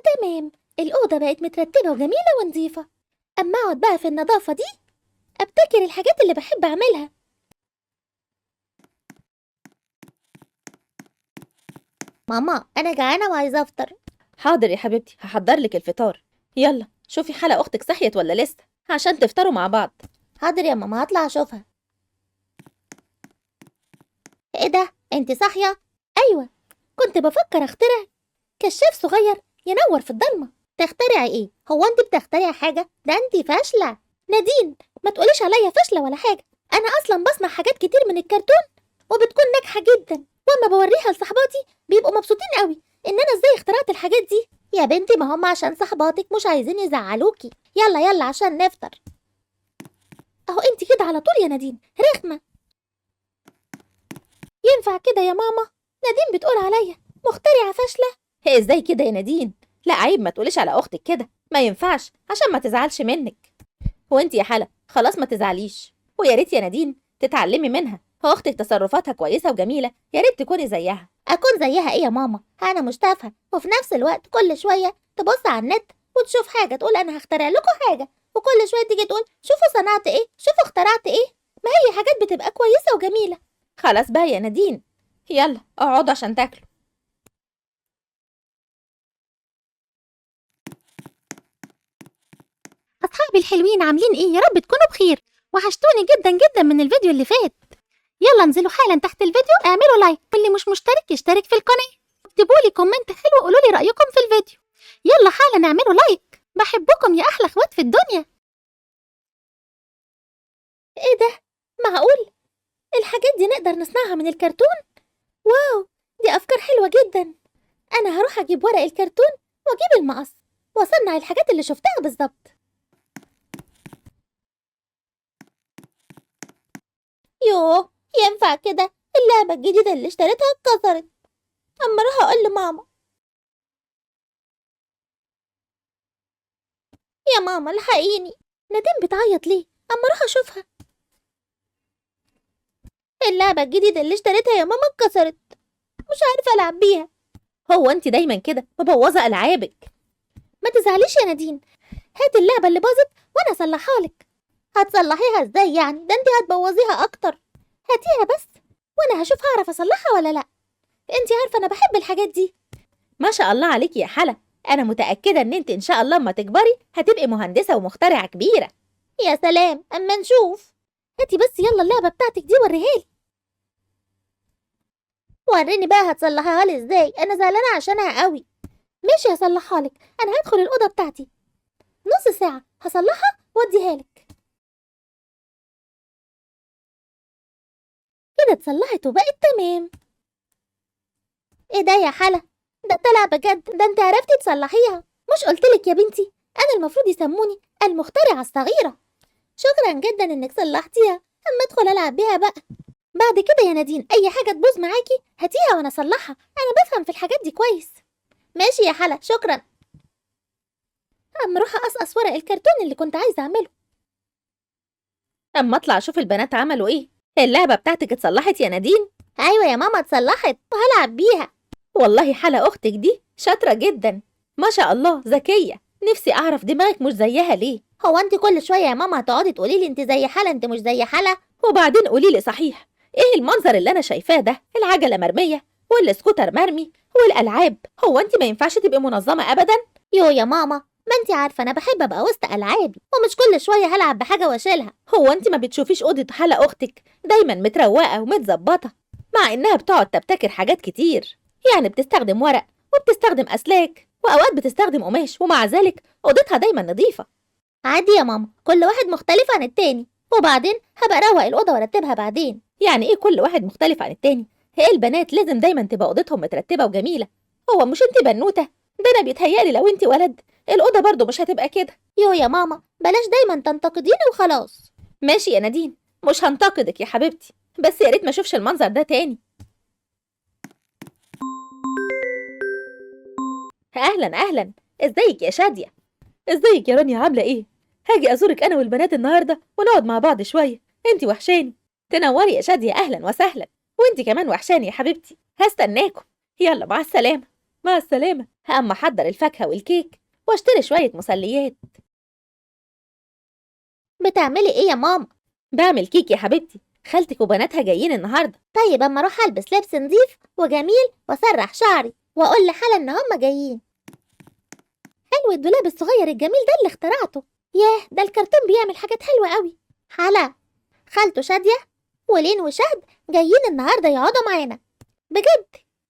تمام، الأوضة بقت مترتبة وجميلة ونظيفة. أما أقعد بقى في النظافة دي أبتكر الحاجات اللي بحب أعملها. ماما أنا جعانة وعايزة أفطر. حاضر يا حبيبتي، هحضر لك الفطار. يلا شوفي حلا أختك صحيت ولا لسه عشان تفطروا مع بعض. حاضر يا ماما، هطلع أشوفها. إيه ده؟ أنت صاحية؟ أيوة، كنت بفكر أخترع كشاف صغير ينور في الضلمة. تخترعي إيه؟ هو أنت بتخترعي حاجة؟ ده أنت فاشلة. نادين ما تقوليش عليا فاشلة ولا حاجة، أنا أصلا بصنع حاجات كتير من الكرتون وبتكون ناجحة جدا، وأما بوريها لصحباتي بيبقوا مبسوطين قوي إن أنا إزاي اخترعت الحاجات دي. يا بنتي ما هم عشان صحباتك مش عايزين يزعلوكي. يلا يلا عشان نفطر. أهو أنت كده على طول يا نادين، رخمة. ينفع كده يا ماما؟ نادين بتقول عليا مخترعة فاشلة. هي إزاي كده يا نادين؟ لا عيب، ما تقوليش على أختك كده، ما ينفعش عشان ما تزعلش منك. وانت يا حلا خلاص ما تزعليش، ويا ريت يا نادين تتعلمي منها، هو أختك تصرفاتها كويسة وجميلة، يا ريت تكوني زيها. أكون زيها إيه يا ماما؟ أنا مش تافهة، وفي نفس الوقت كل شوية تبص على النت وتشوف حاجة تقول أنا هخترع لكم حاجة، وكل شوية تيجي تقول شوفوا صنعت إيه، شوفوا اخترعت إيه. ما هي حاجات بتبقى كويسة وجميلة. خلاص بقى يا نادين، يلا اقعدوا عشان تاكلوا. أصحابي الحلوين عاملين إيه؟ يا رب تكونوا بخير. وحشتوني جدا جدا من الفيديو اللي فات. يلا انزلوا حالا تحت الفيديو اعملوا like، واللي مش مشترك يشترك في القناة، اكتبوا لي comment حلو وقولوا لي رأيكم في الفيديو. يلا حالا اعملوا like، بحبكم يا أحلى اخوات في الدنيا. إيه ده؟ معقول؟ الحاجات دي نقدر نصنعها من الكرتون؟ wow، دي أفكار حلوة جدا. أنا هروح أجيب ورق الكرتون وأجيب المقص وأصنع الحاجات اللي شفتها بالظبط. يوه، ينفع كده؟ اللعبة الجديدة اللي اشتريتها اتكسرت. أما أروح أقول لماما. يا ماما الحقيني، نادين بتعيط ليه؟ أما أروح أشوفها. اللعبة الجديدة اللي اشتريتها يا ماما اتكسرت، مش عارفة ألعب بيها. هو أنت دايما كده مبوظة ألعابك. ما تزعليش يا نادين، هاتي اللعبة اللي باظت وأنا أصلحها لك. هتصلحيها إزاي يعني؟ ده أنت هتبوظيها أكتر. هاتيها بس وأنا هشوف هعرف أصلحها ولا لأ. أنت عارفة أنا بحب الحاجات دي. ما شاء الله عليكي يا حلا، أنا متأكدة إن أنت إن شاء الله أما تكبري هتبقي مهندسة ومخترعة كبيرة. يا سلام، أما نشوف. هاتي بس يلا اللعبة بتاعتك دي وريها لي. وريني بقى هتصلحيها لي إزاي، أنا زعلانة عشانها قوي. ماشي هصلحها لك، أنا هدخل الأوضة بتاعتي نص ساعة هصلحها وأديها لك. كده اتصلحت وبقت تمام. ايه ده يا حلا؟ ده طلع بجد، ده انت عرفتي تصلحيها. مش قلتلك يا بنتي انا المفروض يسموني المخترعة الصغيرة. شكرا جدا انك صلحتيها، اما ادخل العب بيها بقى. بعد كده يا نادين اي حاجة تبوظ معاكي هاتيها وانا اصلحها، انا بفهم في الحاجات دي كويس. ماشي يا حلا شكرا. اما اروح اقصقص ورق الكرتون اللي كنت عايزة اعمله. اما اطلع اشوف البنات عملوا ايه. اللعبة بتاعتك اتصلحت يا نادين؟ ايوه يا ماما اتصلحت وهلعب بيها. والله حلا اختك دي شاطرة جدا ما شاء الله، ذكية. نفسي اعرف دماغك مش زيها ليه. هو انت كل شوية يا ماما هتقعدي تقولي لي انت زي حلا انت مش زي حلا؟ وبعدين قولي لي صحيح، ايه المنظر اللي انا شايفاه ده؟ العجلة مرمية والسكوتر مرمي والالعاب، هو انت ما ينفعش تبقي منظمة ابدا؟ يو يا ماما، ما انت عارفة انا بحب ابقى وسط العابي ومش كل شوية هلعب بحاجة واشيلها. هو انت ما بتشوفيش اوضة حلا اختك دايما متروقة ومتظبطة، مع انها بتقعد تبتكر حاجات كتير، يعني بتستخدم ورق وبتستخدم اسلاك واوقات بتستخدم قماش، ومع ذلك اوضتها دايما نظيفة. عادي يا ماما، كل واحد مختلف عن التاني، وبعدين هبقى اروق الاوضة وارتبها بعدين. يعني ايه كل واحد مختلف عن التاني؟ هي البنات لازم دايما تبقى اوضتهم مترتبة وجميلة. هو مش انت بنوتة؟ ده انا بيتهيألي لو انت ولد الأوضة برضو مش هتبقى كده. يو يا ماما، بلاش دايما تنتقديني وخلاص. ماشي يا نادين، مش هنتقدك يا حبيبتي، بس يا ريت ما اشوفش المنظر ده تاني. اهلا اهلا، ازيك يا شادية؟ ازيك يا رانيا، عاملة ايه؟ هاجي ازورك انا والبنات النهاردة ونقعد مع بعض شوية، انتي وحشاني. تنوري يا شادية، اهلا وسهلا. وانتي كمان وحشاني يا حبيبتي، هستناكم. يلا مع السلامة. مع السلامة. هأما أحضر الفاكهة والكيك واشتري شوية مسليات. بتعملي ايه يا ماما؟ بعمل كيك يا حبيبتي، خالتك وبناتها جايين النهارده. طيب اما اروح البس لبس نظيف وجميل واسرح شعري واقول لحلا ان هم جايين. حلو الدولاب الصغير الجميل ده اللي اخترعته. ياه، ده الكرتون بيعمل حاجات حلوة قوي. حلا، خالته شادية ولين وشهد جايين النهارده يقعدوا معانا. بجد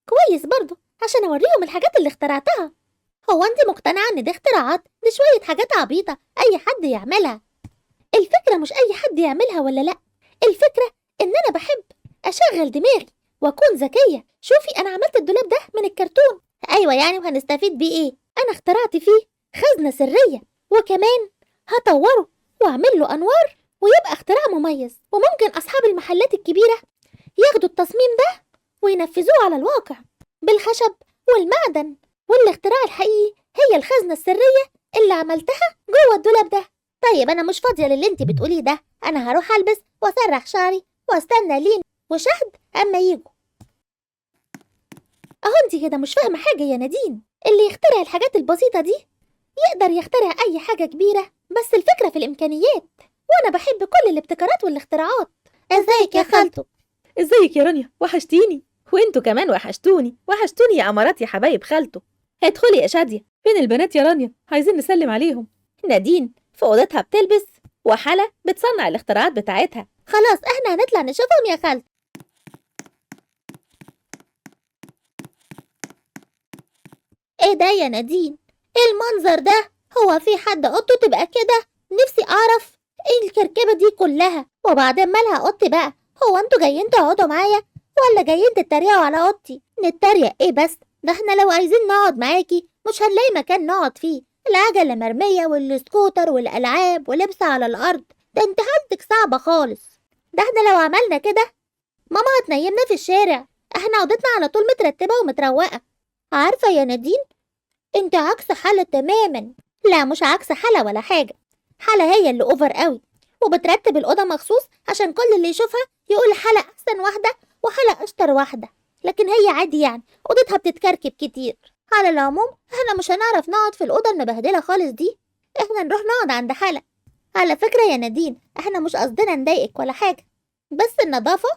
كويس برضو عشان اوريهم الحاجات اللي اخترعتها. هو انت مقتنعة ان دي اختراعات؟ دي شوية حاجات عبيطة اي حد يعملها. الفكرة مش اي حد يعملها ولا لا، الفكرة ان انا بحب اشغل دماغي واكون ذكية. شوفي انا عملت الدولاب ده من الكرتون. ايوه يعني وهنستفيد بيه ايه؟ انا اخترعت فيه خزنة سرية، وكمان هطوره واعمل له انوار ويبقى اختراع مميز، وممكن اصحاب المحلات الكبيرة ياخدوا التصميم ده وينفذوه على الواقع بالخشب والمعدن. والاختراع الحقيقي هي الخزنة السرية اللي عملتها جوه الدولاب ده. طيب انا مش فاضية للي انت بتقوليه ده، انا هروح البس واسرح شعري واستنى لين وشهد اما يجوا. اهو انت كده مش فاهمة حاجة يا نادين. اللي يخترع الحاجات البسيطة دي يقدر يخترع اي حاجة كبيرة، بس الفكرة في الامكانيات، وانا بحب كل الابتكارات والاختراعات. ازيك يا خالته؟ ازيك يا رانيا، وحشتيني. وانتوا كمان وحشتوني، وحشتوني يا امارات يا حبايب خالته. ادخلي يا شادية. فين البنات يا رانيا؟ عايزين نسلم عليهم. نادين في اوضتها بتلبس، وحلا بتصنع الاختراعات بتاعتها. خلاص احنا هنطلع نشوفهم يا خالته. ايه ده يا نادين؟ ايه المنظر ده؟ هو في حد اوضته تبقى كده؟ نفسي اعرف ايه الكركبه دي كلها. وبعدين مالها اوضتي بقى؟ هو انتوا جايين تقعدوا معايا ولا جايين تتريقوا على اوضتي؟ نتريق ايه بس؟ ده احنا لو عايزين نقعد معاكي مش هنلاقي مكان نقعد فيه. العجلة مرمية والسكوتر والالعاب ولبس على الارض. ده انت حالتك صعبة خالص. ده احنا لو عملنا كده ماما هتنيمنا في الشارع. احنا اوضتنا على طول مترتبة ومتروقه. عارفه يا نادين، انت عكس حلا تماما. لا مش عكس حلا ولا حاجة، حلا هي اللي over قوي وبترتب الاوضة مخصوص عشان كل اللي يشوفها يقول حلا احسن واحدة وحلا اشطر واحدة، لكن هي عادي يعني اوضتها بتتكركب كتير. على العموم احنا مش هنعرف نقعد في الاوضة المبهدله خالص دي، احنا نروح نقعد عند حلا. على فكرة يا نادين، احنا مش قصدنا نضايقك ولا حاجة، بس النظافة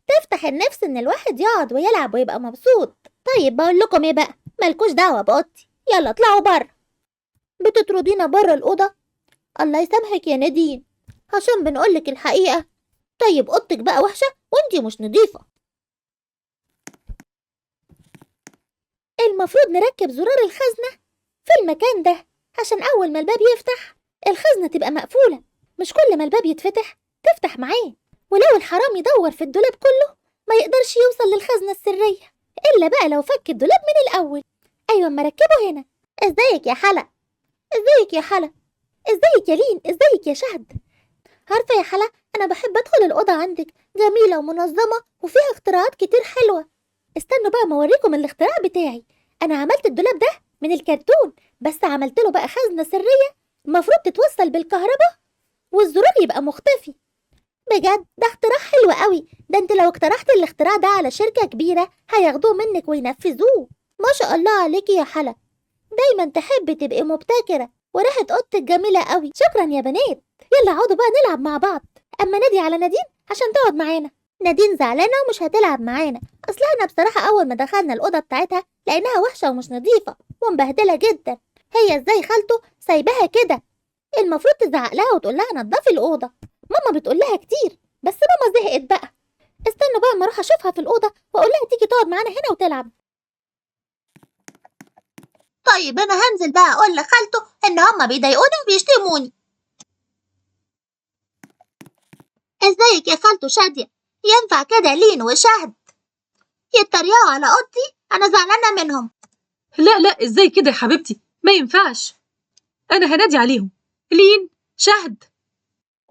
تفتح النفس ان الواحد يقعد ويلعب ويبقى مبسوط. طيب بقول لكم ايه بقى، مالكوش دعوه باوضتي، يلا اطلعوا بره. بتطردينا بره الاوضة؟ الله يسامحك يا نادين، عشان بنقولك الحقيقة. طيب اوضتك بقى وحشة وانتي مش نظيفة. المفروض نركب زرار الخزنة في المكان ده عشان اول ما الباب يفتح الخزنة تبقى مقفولة، مش كل ما الباب يتفتح تفتح معاه. ولو الحرام يدور في الدولاب كله ما يقدرش يوصل للخزنه السرية الا بقى لو فك الدولاب من الاول. ايوه اما ركبه هنا. ازيك يا حلا؟ ازيك يا حلا؟ ازيك يا لين؟ ازيك يا شهد؟ عارفه يا حلا، انا بحب ادخل الاوضة عندك، جميلة ومنظمة وفيها اختراعات كتير حلوة. استنوا بقى ما اوريكم الاختراع بتاعي. انا عملت الدولاب ده من الكرتون، بس عملت له بقى خزنه سرية المفروض تتوصل بالكهرباء والزرار يبقى مختفي. بجد ده اختراع حلو قوي، ده انت لو اقترحت الاختراع ده على شركة كبيرة هياخدوه منك وينفذوه. ما شاء الله عليكي يا حلا، دايما تحبي تبقي مبتكره، وريحه اوضتك جميلة قوي. شكرا يا بنات، يلا اقعدوا بقى نلعب مع بعض. اما نادي على نادين عشان تقعد معانا. نادين زعلانة ومش هتلعب معانا، اصل احنا بصراحة اول ما دخلنا الاوضة بتاعتها لقيناها وحشة ومش نظيفة ومبهدله جدا. هي ازاي خالته سايباها كده؟ المفروض تزعق لها وتقول لها نضفي الاوضة. ماما بتقول لها كتير بس ماما زهقت بقى. استنوا بقى اما اروح اشوفها في الاوضة واقول لها تيجي تقعد معانا هنا وتلعب. طيب انا هنزل بقى اقول لخالته ان هما بيضايقوني وبيشتموني. ازيك يا خالته شادية؟ ينفع كده لين وشهد يتريقوا على اوضتي؟ انا زعلانة منهم. لا لا، ازاي كده يا حبيبتي؟ ما ينفعش. انا هنادي عليهم. لين، شهد.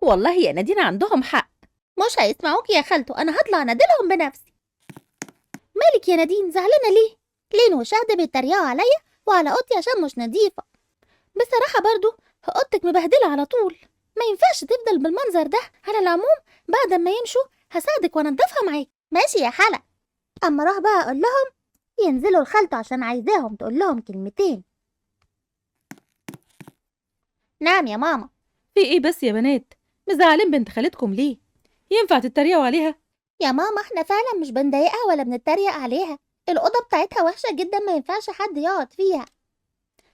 والله يا نادين عندهم حق. مش هيسمعوك يا خالته، انا هطلع انادلهم بنفسي. مالك يا نادين زعلانة ليه؟ لين وشهد بيتريقوا عليا وعلى اوضتي عشان مش نظيفة. بصراحة برضو اوضتك مبهدله على طول، ما ينفعش تفضل بالمنظر ده. على العموم بعد ما يمشوا هساعدك وانضفها معاك. ماشي يا حلا. اما اروح بقى اقول لهم ينزلوا لخالته عشان عايزاهم تقول لهم كلمتين. نعم يا ماما. في ايه بس يا بنات؟ مزعلين بنت خالتكم ليه؟ ينفع تتريقوا عليها؟ يا ماما احنا فعلا مش بنضايقها ولا بنتريق عليها، الأوضة بتاعتها وحشة جدا، ما ينفعش حد يقعد فيها.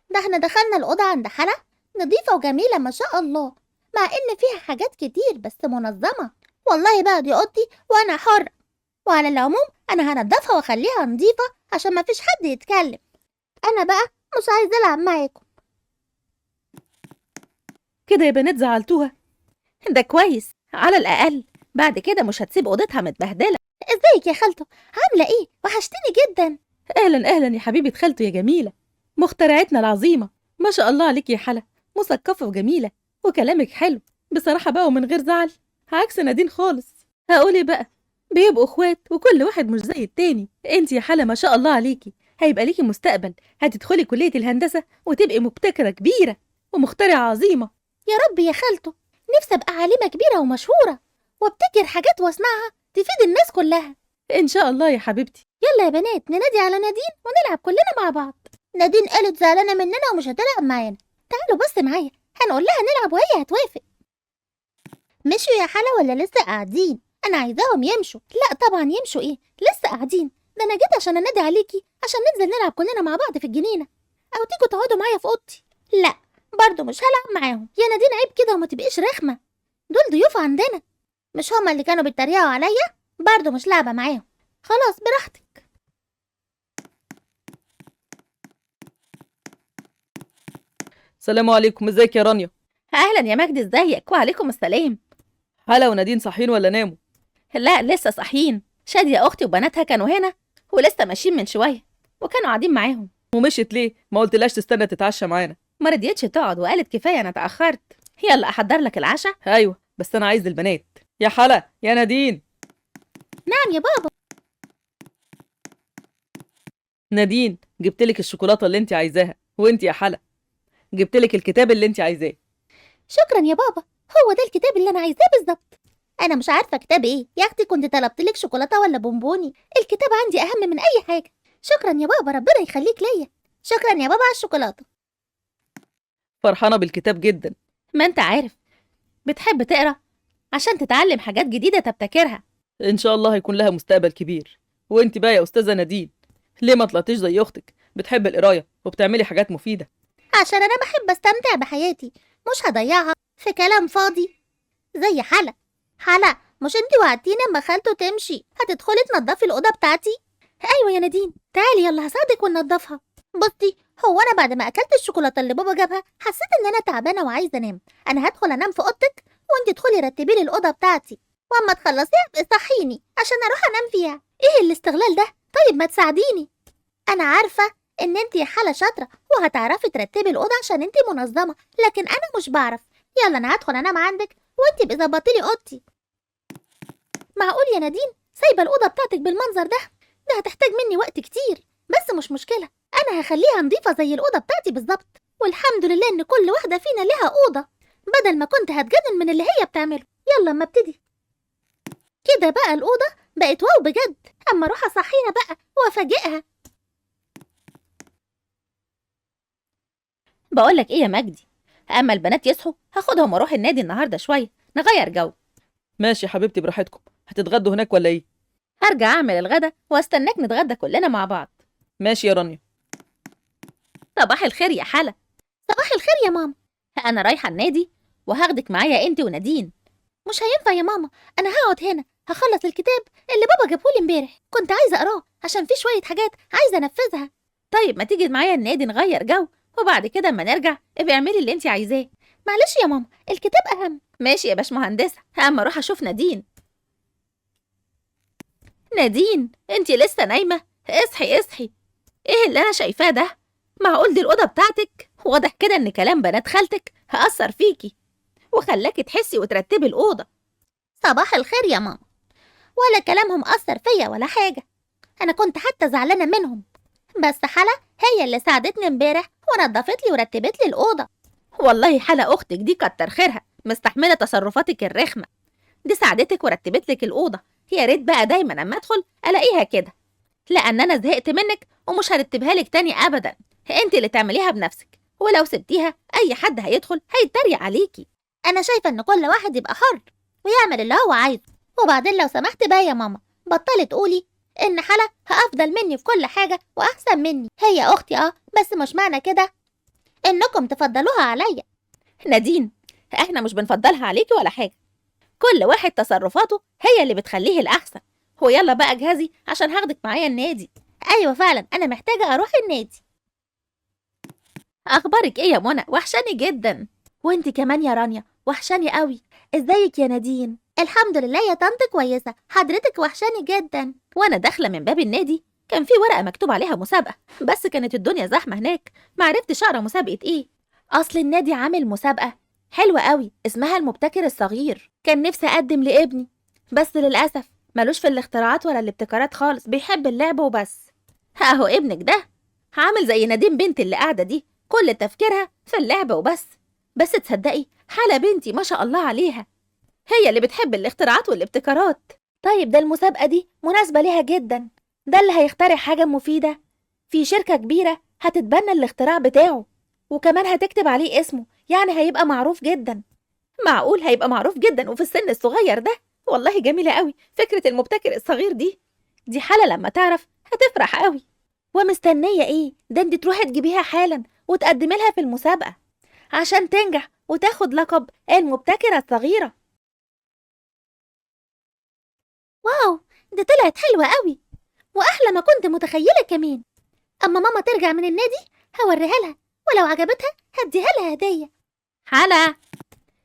ده احنا دخلنا الأوضة عند حلا نظيفة وجميلة ما شاء الله، مع ان فيها حاجات كتير بس منظمة. والله بقى دي أوضتي وأنا حر، وعلى العموم أنا هنضفها وأخليها نظيفة عشان ما فيش حد يتكلم. أنا بقى مش عايزة ألعب معاكم. كده يا بنات زعلتوها؟ ده كويس، على الأقل بعد كده مش هتسيب أوضتها متبهدلة. ازيك يا خالته، عاملة ايه؟ وحشتني جدا. اهلا اهلا يا حبيبة خالته يا جميلة، مخترعتنا العظيمة. ما شاء الله عليك يا حلا، مثقفة وجميلة وكلامك حلو بصراحة بقى، ومن غير زعل، عكس نادين خالص. هقول ايه بقى، بيبقوا اخوات وكل واحد مش زي التاني. انت يا حلا ما شاء الله عليكي، هيبقى ليكي مستقبل، هتدخلي كلية الهندسة وتبقي مبتكرة كبيرة ومخترعة عظيمة. يا رب يا خالته، نفسي ابقى عالمة كبيرة ومشهورة وابتكر حاجات واصنعها تفيد الناس كلها. ان شاء الله يا حبيبتي. يلا يا بنات ننادي على نادين ونلعب كلنا مع بعض. نادين قالت زعلانة مننا ومش هتلعب معانا. تعالوا بس معايا، هنقول لها نلعب وهي هتوافق. مشوا يا حلا ولا لسه قاعدين؟ انا عايزاهم يمشوا. لا طبعا يمشوا ايه، لسه قاعدين. ده انا جيت عشان انادي عليكي عشان ننزل نلعب كلنا مع بعض في الجنينة، او تيجوا تقعدوا معايا في اوضتي. لا برضه مش هلعب معاهم يا نادين، عيب كده وما تبقيش رخمة، دول ضيوف عندنا. مش هما اللي كانوا بيتريقوا عليا؟ برضه مش لعبه معاهم. خلاص براحتك. السلام عليكم، ازيك يا رانيا؟ أهلا يا مجدي، ازيك؟ وعليكم السلام. حلا ونادين صاحيين ولا ناموا؟ لا لسه صاحيين، شادية أختي وبناتها كانوا هنا ولسه ماشيين من شوية وكانوا قاعدين معاهم. ومشيت ليه؟ ما قلتلاش تستنى تتعشى معانا؟ ما رضيتش تقعد وقالت كفاية أنا اتأخرت. يلا أحضر لك العشاء. ايوه بس انا عايز البنات. يا حلا يا نادين. نعم يا بابا. نادين جبتلك الشوكولاتة اللي انت عايزاها، وانت يا حلا جبتلك الكتاب اللي انت عايزاه. شكرا يا بابا، هو ده الكتاب اللي انا عايزاه بالظبط. انا مش عارفه كتاب ايه يا اختي، كنت طلبت لك شوكولاتة ولا بونبوني؟ الكتاب عندي اهم من اي حاجة. شكرا يا بابا، ربنا يخليك ليا. شكرا يا بابا على الشوكولاتة. فرحانة بالكتاب جدا. ما انت عارف بتحب تقرا عشان تتعلم حاجات جديدة تبتكرها. ان شاء الله هيكون لها مستقبل كبير. وانت بقى يا استاذه نادين، ليه ما طلعتيش زي اختك؟ بتحب القراية وبتعملي حاجات مفيدة. عشان انا بحب استمتع بحياتي، مش هضيعها في كلام فاضي زي حلا. حلا مش انت وعدتيني اما خالته تمشي هتدخلي تنضفي الاوضة بتاعتي؟ ايوه يا نادين، تعالي يلا هساعدك وننضفها. بصي، هو انا بعد ما اكلت الشوكولاتة اللي بابا جابها حسيت ان انا تعبانة وعايزه انام. انا هدخل انام في اوضتك وانت ادخلي رتبي لي الاوضة بتاعتي، واما تخلصيها ابقي صحيني عشان اروح انام فيها. ايه الاستغلال ده؟ طيب ما تساعديني. انا عارفه ان انت يا حلا شاطرة وهتعرفي ترتبي الاوضة عشان انت منظمة، لكن انا مش بعرف. يلا انا هدخل انام عندك وانت ابقي ظبطي لي اوضتي. معقول يا نادين سايبه الاوضة بتاعتك بالمنظر ده؟ ده هتحتاج مني وقت كتير، بس مش مشكلة، انا هخليها نظيفة زي الاوضة بتاعتي بالظبط. والحمد لله ان كل واحدة فينا لها اوضة، بدل ما كنت هتجنن من اللي هي بتعمله. يلا اما ابتدي كده بقى، الاوضة بقت واو بجد. اما اروح اصحيها بقى وافاجئها. بقولك ايه يا مجدي، اما البنات يصحوا هاخدهم واروح النادي النهارده شوية نغير جو. ماشي يا حبيبتي براحتكم. هتتغدوا هناك ولا ايه؟ هرجع اعمل الغدا واستناك نتغدى كلنا مع بعض. ماشي يا رانيا. صباح الخير يا حلا. صباح الخير يا ماما. انا رايحة النادي وهاخدك معايا انت ونادين. مش هينفع يا ماما، انا هقعد هنا هخلص الكتاب اللي بابا جابهولي امبارح، كنت عايزه اقراه عشان في شوية حاجات عايزه انفذها. طيب ما تيجي معايا النادي نغير جو، وبعد كده اما نرجع ابقي اعملي اللي انت عايزاه. معلش يا ماما، الكتاب اهم. ماشي يا باشمهندسه، اما اروح اشوف نادين. نادين انت لسه نايمة؟ اصحي اصحي، ايه اللي انا شايفاه ده؟ معقول دي الاوضة بتاعتك؟ واضح كده ان كلام بنات خالتك هأثر فيكي وخلاكي تحسي وترتبي الاوضة. صباح الخير يا ماما. ولا كلامهم اثر فيا ولا حاجة، انا كنت حتى زعلانة منهم، بس حلا هي اللي ساعدتني امبارح ونظفت لي ورتبت لي الاوضة. والله حلا اختك دي كتر خيرها، مستحمله تصرفاتك الرخمه دي، ساعدتك ورتبت لك الاوضة. يا ريت بقى دايما اما ادخل الاقيها كده. لأن أنا زهقت منك ومش هرتبها لك تاني أبدا. أنت اللي تعمليها بنفسك، ولو سبتيها أي حد هيدخل هيتريق عليكي. أنا شايفة إن كل واحد يبقى حر ويعمل اللي هو عايزه. وبعدين لو سمحت بقى يا ماما، بطلي تقولي إن حلا أفضل مني في كل حاجة وأحسن مني. هي أختي بس مش معنى كده إنكم تفضلوها عليا. نادين، إحنا مش بنفضلها عليكي ولا حاجة، كل واحد تصرفاته هي اللي بتخليه الأحسن. هو يلا بقى اجهزي عشان هاخدك معايا النادي. أيوة فعلا أنا محتاجة أروح النادي. أخبارك إيه يا منى؟ وحشاني جدا. وانت كمان يا رانيا، وحشاني قوي. ازيك يا نادين؟ الحمد لله يا طنط كويسة، حضرتك وحشاني جدا. وانا داخلة من باب النادي كان في ورقة مكتوب عليها مسابقة، بس كانت الدنيا زحمة هناك، معرفتش أقرأ مسابقة إيه. أصل النادي عامل مسابقة حلوة قوي اسمها المبتكر الصغير. كان نفسي أقدم لابني، بس للأسف ملوش في الاختراعات ولا الابتكارات خالص، بيحب اللعب وبس. أهو ابنك ده عامل زي نادين بنتي اللي قاعدة دي، كل تفكيرها في اللعب وبس. بس تصدقي حالة بنتي ما شاء الله عليها، هي اللي بتحب الاختراعات والابتكارات. طيب ده المسابقة دي مناسبة ليها جدا، ده اللي هيخترع حاجة مفيدة في شركة كبيرة هتتبنى الاختراع بتاعه، وكمان هتكتب عليه اسمه، يعني هيبقى معروف جدا. معقول هيبقى معروف جدا وفي السن الصغير ده؟ والله جميلة قوي فكرة المبتكر الصغير دي. دي حالة لما تعرف هتفرح قوي. ومستنية ايه؟ ده انت تروحي تجيبيها حالا وتقدمي لها في المسابقة عشان تنجح وتاخد لقب المبتكرة الصغيرة. واو، دي طلعت حلوة قوي وأحلى ما كنت متخيلة كمان. أما ماما ترجع من النادي هوريها لها، ولو عجبتها هديها لها هدية. حلا،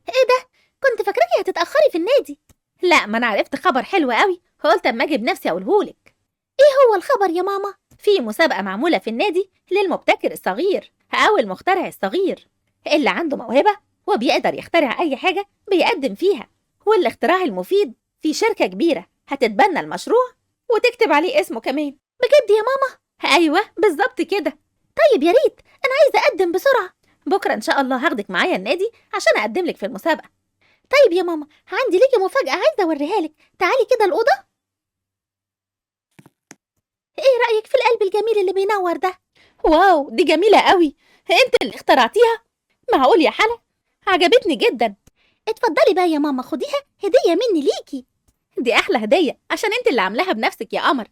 ايه ده؟ كنت فاكراكي هتتأخري في النادي. لا، ما أنا عرفت خبر حلو قوي، قلت أما أجي بنفسي أقولهولك. ايه هو الخبر يا ماما؟ في مسابقة معمولة في النادي للمبتكر الصغير أو المخترع الصغير، اللي عنده موهبة وبيقدر يخترع أي حاجة بيقدم فيها، والاختراع المفيد في شركة كبيرة هتتبنى المشروع وتكتب عليه اسمه كمان. بجد يا ماما؟ أيوة بالظبط كده. طيب يا ريت، أنا عايزة أقدم بسرعة. بكرة إن شاء الله هاخدك معايا النادي عشان أقدم لك في المسابقة. طيب يا ماما، عندي ليكي مفاجأة عايزة أوريها لك، تعالي كده الأوضة. إيه رأيك في القلب الجميل اللي بينور ده؟ واو، دي جميلة قوي، أنت اللي اخترعتيها؟ معقول يا حلا؟ عجبتني جدا. اتفضلي بقى يا ماما، خديها هدية مني ليكي. دي أحلى هدية عشان أنت اللي عاملاها بنفسك يا قمر.